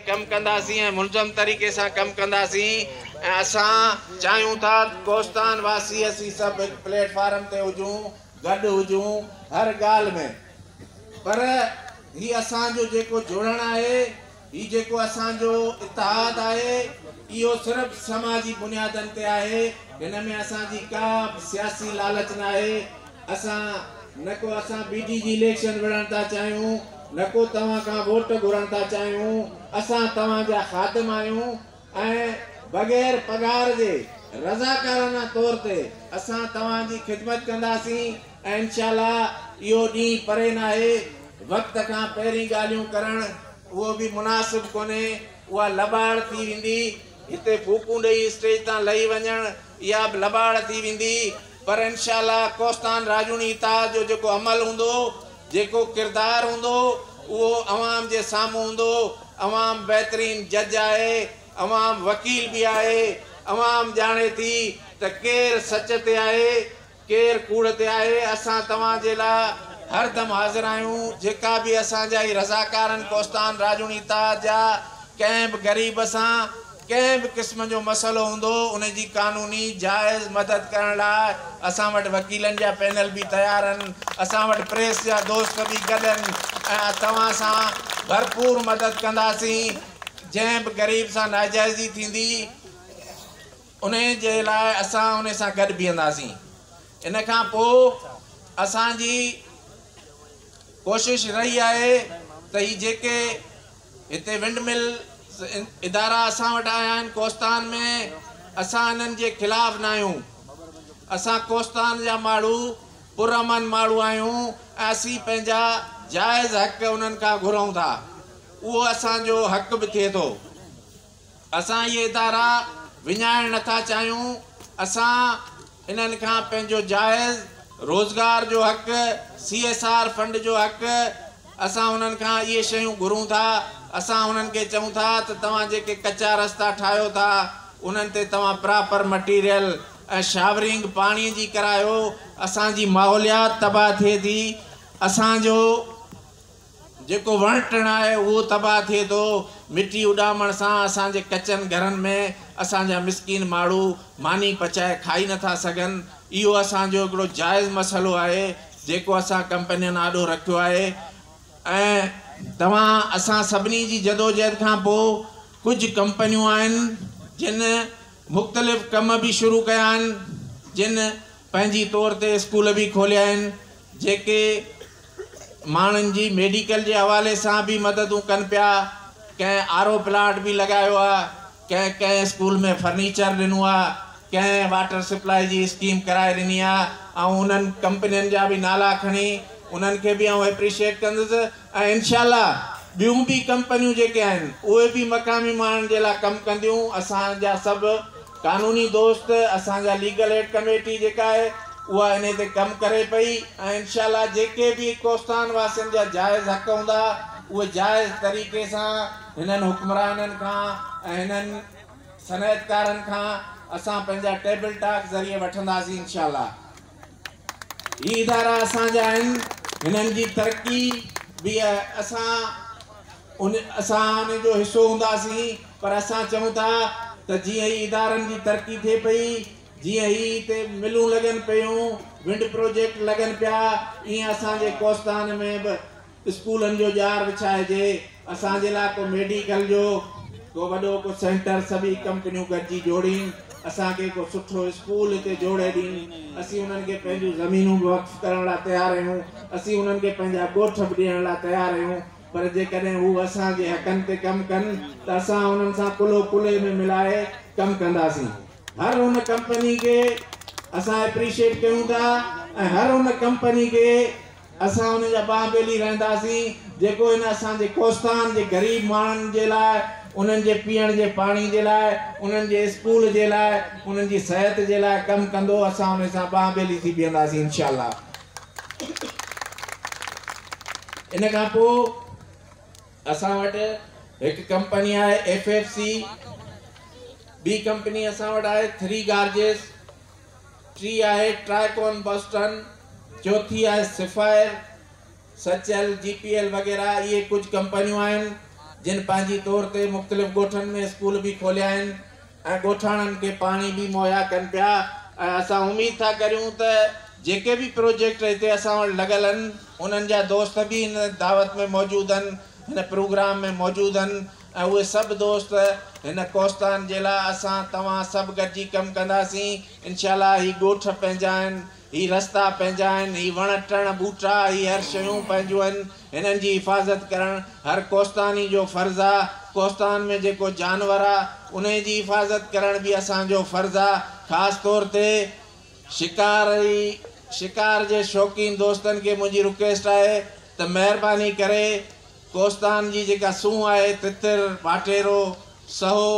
ڪم ڪنداسين ۽ منظم طريقي سان ڪم ڪنداسين ۽ اسان چاهيون ٿا ڪوهستان واسي اسين سڀ هڪ پليٽ فارم تي هجون، گڏ هجون هر ڳالهه ۾. پر هي اسان جو جيڪو جوڙڻ آهي، هي جيڪو اسان جو اتحاد آهي، اهو صرف سماجي بنيادن تي آهي. هن ۾ اسان جي ڪا به سياسي لالچ ناهي. اسان نه ڪو اسان بي ڊي جي اليڪشن وڙهڻ ٿا چاهيون، نه ڪو توهان کان ووٽ گهرڻ ٿا چاهيون. اسان توهان جا خادم آهيون ۽ بغير پگهار جي رضاڪارانه طور تي اسان توهان جي خدمت ڪنداسين ۽ انشاء الله اهو ڏينهن پري ناهي. وقت کان پهرين ڳالهيون ڪرڻ اهو به مناسب ڪونهي، اها لٻاڙ ٿي ويندي. هتي ڦوڪون ڏئي اسٽيج تان لهي وڃڻ اها به لٻاڙ ٿي ويندي. پر انشاء الله ڪوهستان راڄوڻي اتحاد جو جيڪو عمل هوندو، جيڪو ڪردار هوندو، اهو عوام جي سامهون هوندو. عوام بهترين جج آهي، عوام وڪيل به آهي، عوام ڄاڻي ٿي ته ڪير سچ تي آهي، ڪير ڪوڙ تي آهي. اسان توهان جي لاء هر دم حاضر آهيون. جيڪا به اسان جا هي رضاڪارن ڪوهستان راڄوڻي اتحاد جا ڪنهن به غريب سان ڪنهن به قسم جو مسئلو هوندو ان جي قانوني جائز مدد ڪرڻ لاء اسان وٽ وڪيلن جا پينل به تيار آهن، اسان وٽ پريس جا دوست به گڏ آهن ۽ توهان سان ڀرپور مدد ڪنداسين. جنهن به غريب سان ناجائزي ٿيندي ان جي لاء اسان ان سان گڏ بيهنداسين. ان کان پوء اسان جي ڪوشش رهي آهي ته هي جيڪي هتي ونڊ مل ادارا اسان وٽ آيا آهن ڪوهستان ۾، اسان انهن جي خلاف ناهيون. اسان ڪوهستان جا ماڻهو پرامن ماڻهو آهيون ۽ اسين پنهنجا جائز حق انهن کان گهرون ٿا. اهو اسان جو حق به ٿئي ٿو. اسان اهي ادارا وڃائڻ نٿا چاهيون. اسان انهن کان پنهنجو جائز روزگار جو حق، سي ايس آر فنڊ جو حق، اسان انهن کان اهي شيون گهرون ٿا. اسان انهن کي چئون ٿا ته توهان جيڪي ڪچا رستا ٺاهيو ٿا انهن تي توهان پراپر مٽيريل ۽ شاورنگ پاڻي جي ڪرايو. اسان جي ماحوليات تباهه ٿئي ٿي، اسان جو جيڪو وڻ ٽڻ آهي اهو تباهه ٿئي ٿو. مٽي اڏامڻ سان اسان جي ڪچن گهرن ۾ اسان جا مسڪين ماڻهو ماني پچائي کائي نٿا سگهن. اهو اسان جو هڪڙو جائز مسئلو آهي جيڪو اسان ڪمپنين آڏو رکيو آهي ۽ توهان اسان سڀني جي جدوجهد کان پوء ڪجهه ڪمپنيون آهن جن مختلف ڪم به شروع ڪيا آهن، جن پنهنجي طور تي اسڪول به کوليا آهن، جيڪي ماڻهن جي ميڊيڪل جي حوالي سان به مددون ڪن پيا، ڪنهن آر او پلانٽ به لڳايو آ، ڪنهن ڪنهن اسڪول ۾ فرنيچر ڏنو آ، ڪنهن واٽر سپلائي جي اسڪيم ڪرائي ڏني آ. آئون انهن ڪمپنين جا به نالا کڻي انهن کي به آئون ايپريشيٽ ڪندس ۽ انشاء الله ٻيون به ڪمپنيون جيڪي آهن اهي به مقامي ماڻهن جي لاء ڪم ڪنديون. اسان جا سڀ قانوني دوست، اسان جا ليگل ايڊ ڪميٽي جيڪا آهي اها انهي تي ڪم ڪري پئي ۽ انشاء الله جيڪي به ڪوهستان واسين جا جائز حق هوندا اهي جائز طريقي سان هنن حڪمرانن کان ۽ هنن صنعتڪارن کان اسان پنهنجا ٽيبل ٽاڪ ذريعي وٺنداسين انشاء الله. هي ادارا اسان جا آهن، هنن جي ترقي به اسان ان اسان ان جو حصو هونداسين، پر اسان چئون ٿا ته جيئن هي ادارن جي ترقي ٿئي پئي، جيئن هي هتي ملون لڳن پيون، ونڊ پروجيڪٽ لڳن پيا، ايئن اسان جي ڪوهستان ۾ به اسڪولن جو ڄار وڇائجي، اسان جي لاء ڪو ميڊيڪل جو ڪو وڏو ڪو سينٽر سڀئي ڪمپنيون گڏجي جوڙين، اسان کي ڪو سٺو اسڪول هتي جوڙي ڏين، اسين انهن کي پنهنجون زمينون به وقف ڪرڻ لاء تيار آهيون، اسين انهن کي پنهنجا ڳوٺ به ڏيڻ لاء تيار آهيون، پر جيڪڏهن هو اسان جي حقن تي ڪم ڪن ته اسان انهن سان ڪلهو ڪلهي ۾ ملائي ڪم ڪنداسين. هر ان ڪمپني کي اسان ايپريشيٽ ڪيون ٿا ۽ هر ان ڪمپني کي اسان ان جا ٻانهن ٻيلي رهنداسين جيڪو هن اسان جي ڪوهستان جي غريب ماڻهن جي لاء، انهن جي پيئڻ جي پاڻي جي لاء، انهن جي اسڪول جي لاء، انهن جي صحت جي لاء ڪم ڪندو، اسان ان سان ٻانهن ٻيلي ٿي بيهنداسين انشاء الله. ان کان پوء اسان وٽ هڪ ڪمپني آهي ايف ايف سي، ٻي ڪمپني اسان وٽ آهي ٿري گارجز، ٽي آهي ٽرائڪون بوسٽن، چوٿي آهي سفائر، سچل، جي پي ايل وغيره. اهي ڪجهه ڪمپنيون آهن جن پنهنجي طور تي مختلف ڳوٺن ۾ اسڪول به کوليا آهن ۽ ڳوٺاڻن کي پاڻي به مهيا ڪن پيا ۽ اسان اميد ٿا ڪريون ته جيڪي به پروجيڪٽ هتي اسان وٽ لڳل آهن، انهن جا دوست به هن دعوت ۾ موجود آهن، هن پروگرام ۾ موجود آهن ۽ اهي سڀ دوست هن ڪوستان جي لاء اسان توهان سڀ گڏجي ڪم ڪنداسين. انشاء الله هي ڳوٺ پنهنجا آهن، هي رستا پنهنجا آهن، هي وڻ ٽڻ ٻوٽا، هي هر شيون پنهنجون آهن، هنن جي حفاظت ڪرڻ هر ڪوستاني جو فرض آ. ڪوستان ۾ جيڪو جانور آ، انهي جي حفاظت ڪرڻ به اسان جو فرض آ. خاص طور تي شڪاري شڪار جي شوقين دوستن کي منهنجي رڪويسٽ آهي ته مهرباني ڪري ڪوستان جي جيڪا سونهن آهي تتر، واٽيرو، سهو،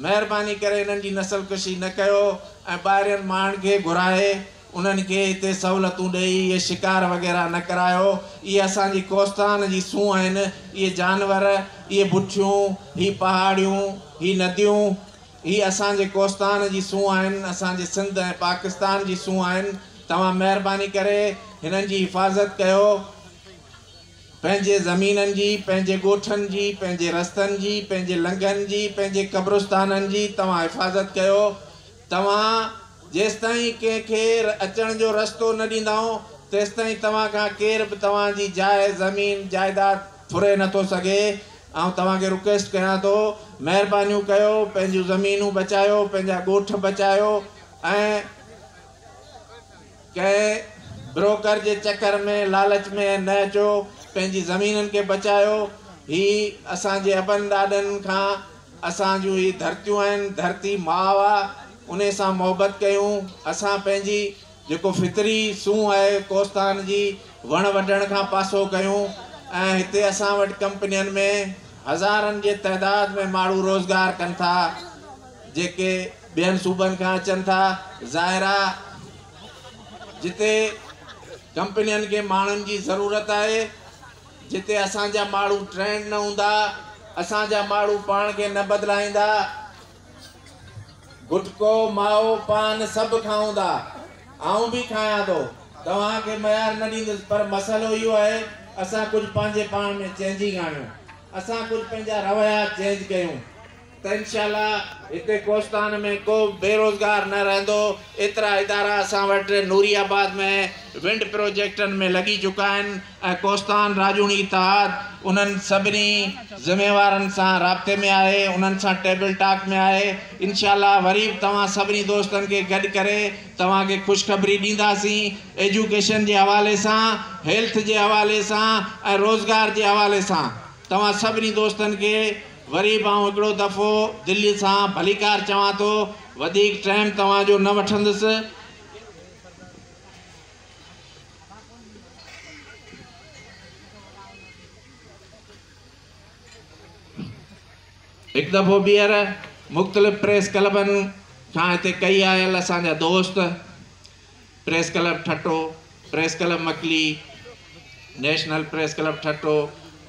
مهرباني ڪري انهن جي نسل ڪشي نه ڪيو ۽ ٻاهرين ماڻهن کي گهرائي انهن کي هتي سهولتون ڏئي اهي شڪار وغيره نه ڪرايو. اهي اسان جي ڪوستان جي سونهن آهن. اهي جانور، اهي بٺيون، هي پهاڙيون، هي نديون، هي اسان جي ڪوستان جي سونهن آهن، اسان جي سنڌ ۽ پاڪستان جي سونهن آهن. توهان مهرباني ڪري هنن جي حفاظت ڪيو. پنهنجي زمينن جي، پنهنجي ڳوٺن جي، پنهنجي رستن جي، پنهنجي لنگهن جي، پنهنجي قبرستانن جي توهان حفاظت ڪيو. توهان جيستائين ڪنهن کي اچڻ جو رستو نه ڏيندائو، تيستائين توهان کان ڪير به توهان جي جاء، زمين، جائداد ڦري نه ٿو سگهي. آئون توهان کي رڪويسٽ ڪيان ٿو، مهربانيون ڪيو، پنهنجون زمينون بچايو، پنهنجا ڳوٺ بچايو ۽ ڪنهن بروڪر جي چڪر ۾ لالچ ۾ نه اچو، پنهنجي زمينن کي بچايو. هي اسان جي ابن ڏاڏن کان اسان جون هي ڌرتيون آهن، ڌرتي ماء آ، انهي سان محبت ڪيون. اسان پنهنجي جيڪو فطري سونهن آهي ڪوستان جي، وڻ وڍڻ کان پاسو ڪيون ۽ هتي اسان وٽ ڪمپنين ۾ هزارن جي تعداد ۾ ماڻهو روزگار ڪن ٿا، جيڪي ٻين صوبن کان اچن ٿا. ظاهر آ جتي ڪمپنين کي ماڻهن جي ضرورت آهي، جتي اسان جا ماڻهو ٽرينڊ نه هوندا، اسان جا ماڻهو پاڻ کي نه بدلائيندا، گٽڪو، مائو، پان سڀ کائوندا، آئون به کايان ٿو، توهان کي ميار نه ڏيندس، پر مسئلو اهو آهي اسان ڪجهه پنهنجي پاڻ ۾ چينجنگ آڻيون، اسان ڪجهه پنهنجا رويا چينج ڪيون ته انشاء الله هتي ڪوستان ۾ ڪو به بيروزگار نه رهندو. ايترا ادارا اسان وٽ نوري آباد ۾ ونڊ پروجيڪٽن ۾ لڳي چڪا آهن ۽ ڪوستان راڄوڻي اتحاد انهن سڀني ذميوارن سان رابطي ۾ آهي، انهن سان ٽيبل ٽاڪ ۾ آهي. انشاء الله وري به توهان سڀني دوستن کي گڏ ڪري توهان کي خوشخبري ڏينداسين ايجوڪيشن جي حوالي سان، هيلٿ جي حوالي سان ۽ روزگار جي حوالي سان. توهان سڀني دوستن کي وري به آئون هڪڙو دفعو دل سان ڀليڪار چوان ٿو. وڌيڪ ٽائيم توهان جو نه وٺندس. هڪ دفعو ٻيهر مختلف پريس ڪلبن کان هتي ڪهي آيل اسان جا دوست، press club Thatta, press club Makli, national press club Thatta,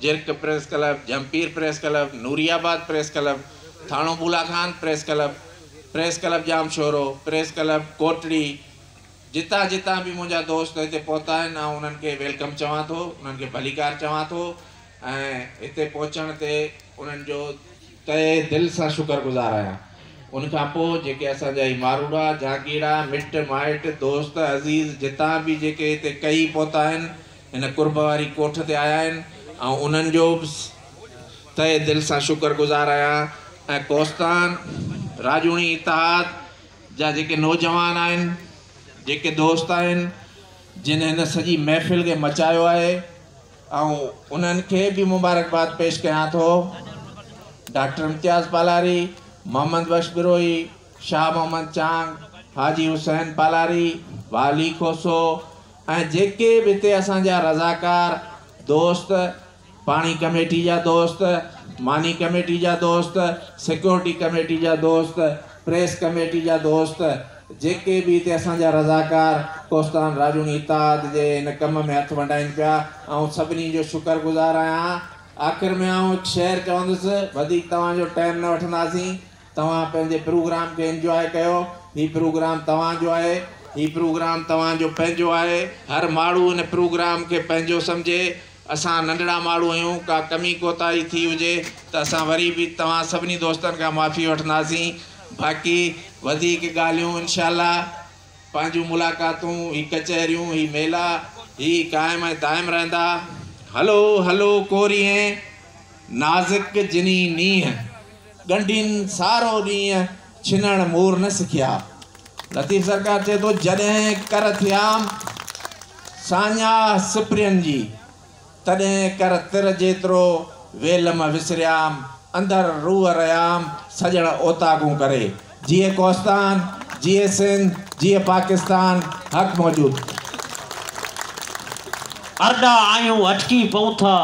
Jhirk press club, Jhimpir press club, Nooriabad press club, ٿاڻو Bula Khan press club, press club Jamshoro, press club Kotri, جتان جتان به منهنجا دوست هتي پهتا آهن آئون انهن کي welcome چوان ٿو، انهن کي ڀليڪار چوان ٿو ۽ هتي پهچڻ تي انهن جو تهه دل سان شڪر گذار آهيان. ان کان پوء جيڪي اسان جا هي ماروئڙا، جهانگيئڙا، مٽ مائٽ، دوست، عزيز جتان به جيڪي هتي ڪهي پهتا آهن، هن قرب واري ڪوٺ تي آيا آهن، آئون انهن جو به تهه دل سان شڪر گذار آهيان ۽ ڪوستان راڄوڻي اتحاد جا جيڪي نوجوان آهن، جيڪي دوست آهن، جن هن سڄي محفل کي مچايو آهي، آئون انهن کي به مبارڪباد پيش ڪيان ٿو. ڊاڪٽر امتياز پالاري، محمد بخش بروهي، شاهه محمد چانگ، حاجي حسين پالاري، والي کوسو ۽ جيڪي به هتي اسان جا رضاڪار دوست، پاڻي ڪميٽي جا دوست، ماني ڪميٽي جا دوست، سيڪيورٽي ڪميٽي جا دوست، پريس ڪميٽي جا دوست، جيڪي به هتي اسان جا رضاڪار ڪوستان راڄوڻي اتحاد جي هن ڪم ۾ هٿ ونڊائين پيا، آئون سڀني جو شڪر گذار آهيان. آخر ۾ آئون هڪ شعر چوندس، وڌيڪ توهان جو ٽائيم نه وٺنداسين، توهان پنهنجي پروگرام کي انجواء ڪيو، هي پروگرام توهان جو آهي، هي پروگرام توهان جو پنهنجو آهي، هر ماڻهو هن پروگرام کي پنهنجو سمجهي. اسان ننڍڙا ماڻهو آهيون، ڪا ڪمي ڪوتاهي ٿي هجي ته اسان وري به توهان سڀني دوستن کان معافي وٺنداسين. باقي وڌيڪ ڳالهيون انشاء الله پنهنجون ملاقاتون، هي ڪچهريون، هي ميلا، هي قائم ۽ دائم رهندا. هلو هلو ڪوريئين، نازڪ جني نينهن، ڳنڍين سارو ڏينهن، ڇنڻ مور نه سکيا. لطيف سرڪار چئي ٿو، جڏهن ڪر ٿيام ساڃاهه سپرين جي، تڏهن ڪر تر جيترو ويلم وسريام، اندر روح رهيام، سڄڻ اوطاقون ڪري. جيئي ڪوهستان، جيئي سنڌ، جيئي پاڪستان، حق موجود. ارڏا آهيون اٽڪي پئون ٿا،